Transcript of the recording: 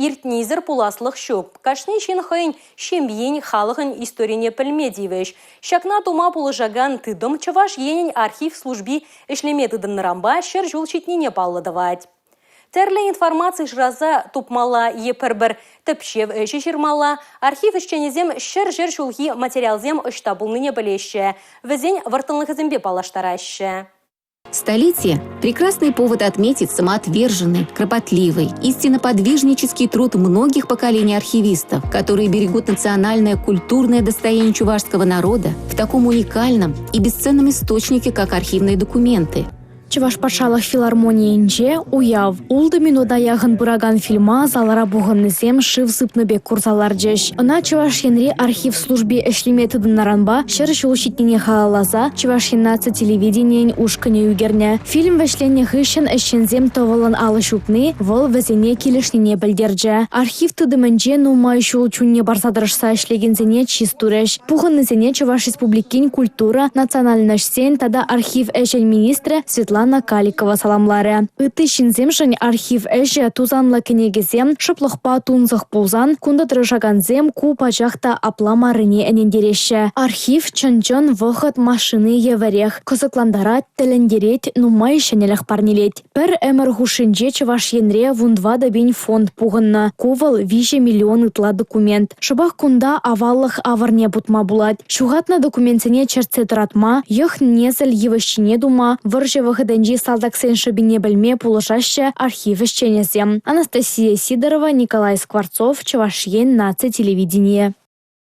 Иртнисӗр пуласлӑх ҫук. Кашни ҫын хӑйӗн ҫемйин, халӑхӑн историне пӗлме тивӗҫ. Ҫакна тума пулӑшакан тытӑм Чӑваш Енӗн архив служби ӗҫлеме тытӑннӑранпа 100 ҫул ҫитнине паллӑ тӑвать. Тӗрлӗ информаци шыраса тупмалла е пӗр-пӗр тӗпчев ӗҫӗ ҫырмалла. Архив ӗҫченӗсем ҫӗр-ҫӗр ҫулхи материалсем ӑҫта пулнине пӗлеҫҫӗ, вӗсен вӑрттӑнлӑхӗсемпе паллаштараҫҫӗ. Столетие – прекрасный повод отметить самоотверженный, кропотливый, истинно подвижнический труд многих поколений архивистов, которые берегут национальное культурное достояние чувашского народа в таком уникальном и бесценном источнике, как архивные документы. Чӑваш патшалӑх филармонийӗнче уяв. Ултӑ минута яхӑн пыракан фильма залра пухӑннисем шыв сыпнӑ пек курса ларчӗҫ. Ӑна Чӑваш Енри архив служби ӗҫлеме тытӑннӑранпа 100 ҫул ҫитнине халалласа Чӑваш Ен наци телевиденийӗн ушкӑнӗ ӳкернӗ. Фильм вӗҫленнӗ хыҫҫӑн ӗҫченсем тӑвӑллӑн алӑ ҫупни вӑл вӗсене килӗшнине пӗлтерчӗ. Архив тытӑмӗнче нумай ҫул чунне парса тӑрӑшса ӗҫлекенсене чыс турӗҫ. Пухӑннисене Чӑваш Республикин культура, национальноҫсен тата архив ӗҫӗн министрӗ Светлана Каликова саламларӗ. Ытти ҫынсемшӗн архив ӗҫӗ тусанлӑ кӗнекесем, шӑплӑхпа тунсӑх пулсан кунта тӑрӑшакансем ку пачах та апла маррине ӗнентереҫҫӗ. Архив чӑн-чӑн вӑхӑт машини евӗрех кӑсӑклантарать, тӗлӗнтерет, нумай ҫӗнӗлӗх парнелет. Пӗр ӗмӗр хушшинче Чӑваш Енре 14 пин фонд пухӑннӑ. Ку вӑл 3 миллион ытла документ. Шӑпах кунта аваллӑх авӑрне путма пулать. Ҫухатнӑ документсене чӗртсе тӑратма, йӑх-несӗл йывӑҫҫине тума, вӑрҫӑ вӑхӑтӗнчи салтаксен шӑпине пӗлме пулӑшаҫҫӗ архив ӗҫченӗсем. Анастасия Сидорова, Николай Скворцов, Чӑваш Ен наци телевиденийӗ.